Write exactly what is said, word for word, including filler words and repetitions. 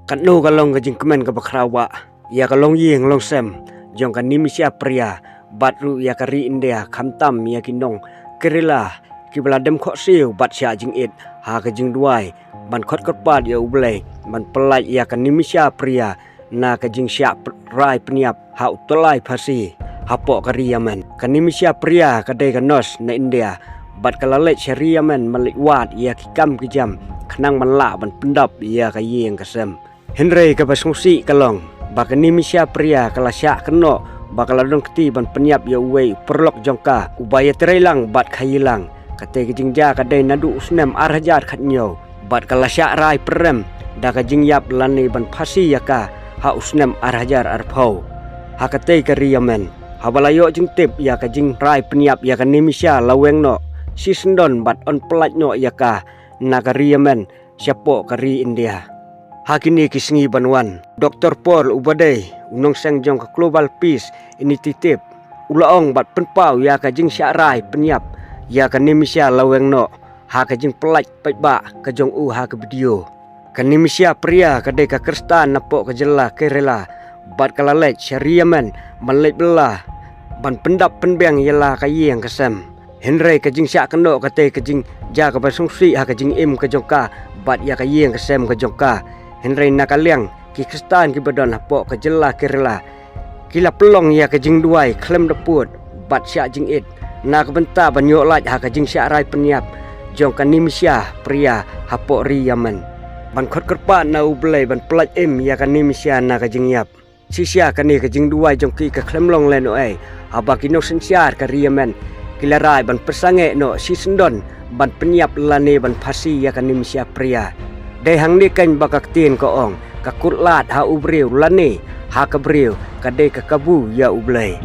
Katno ka long ka jingkmen kaba khraw ba ïa ka longïing longsem jong ka Nimishia Priya bad ruh ïa ka ri India, khamtam ïa ki nong Kerala kiba la dem khohsiew bad shah jingit ha ka jingduwai ban khot kyrpad ïa U Blei ban pyllait ïa ka Nimishia Priya na ka jingshah rai pynïap ha u tyllai phasi hapoh ka ri Yemen. Ka Nimishia Priya ka dei ka nurse na India bad ka la leit sha ri Yemen ban leit wad ïa ki kam ki jam khnang ban lah ban pyndap ïa ka ïing ka sem. Hynrei kaba sngewsih ka long ba ka Nimishia Priya ka la shah kynnoh ba ka la don kti ban pynïap ïa uwei u paralok jong ka uba ïatreilang bad khaïilang. Katei ka jingjia ka dei naduh u snem ar hajar khatñiew bad ka la shah rai pyrem da ka jingïap lane ban phasi ïa ka ha u snem ar hajar arphew. Ha katei ka ri Yemen, haba la ïoh jingtip ïa ka jingrai pynïap ïa ka Nimishia la weng noh shisyndon bad yn pyllait noh ïa ka na ka ri Yemen shapoh ka ri India. Ha kine ki sngi ban wan, Doktor Paul uba dei u nongseng jong ka Global Peace Initiative u la ong bad pynpaw ïa ka jingshah rai pynïap ïa ka Nimishia la weng noh ha ka jingpyllait paidbah ka jong u ha ka video. Ka Nimishia Priya ka dei ka Khristan napoh ka jylla Kerala bad ka la leit sha ri Yemen ban leit bylla ban pyndap pynbiang ïa la ka ïing ka sem. Hynrei ka jingshah kynnoh katei ka jingjia kaba sngewsih ha ka jingim ka jong ka bad ïa ka ïing ka sem ka jong ka. Hynrei na ka liang ki Khristan kiba don hapoh ka jylla Kerala ki la pynlong ïa ka jingduwai khlem da pud bad shah jingit na ka bynta ban ïoh lait ha ka jingshah rai pynïap jong ka Nimishia Priya hapoh ri Yemen, ban khot kyrpad na U Blei ban pyllait im ïa ka Nimishia na ka jingïap. Shisha kane ka jingduwai jong ki ka khlem long lehnohei haba ki nongsynshar ka ri Yemen ki la rai ban pynsangeh noh shisyndon ban pynïap lane ban phasi ïa ka Nimishia Priya. Dei hangne keiñ ba ka ktien ka ong, ka kut lad ha u briew lane ha ka briew ka dei ka kabu ïa U Blei.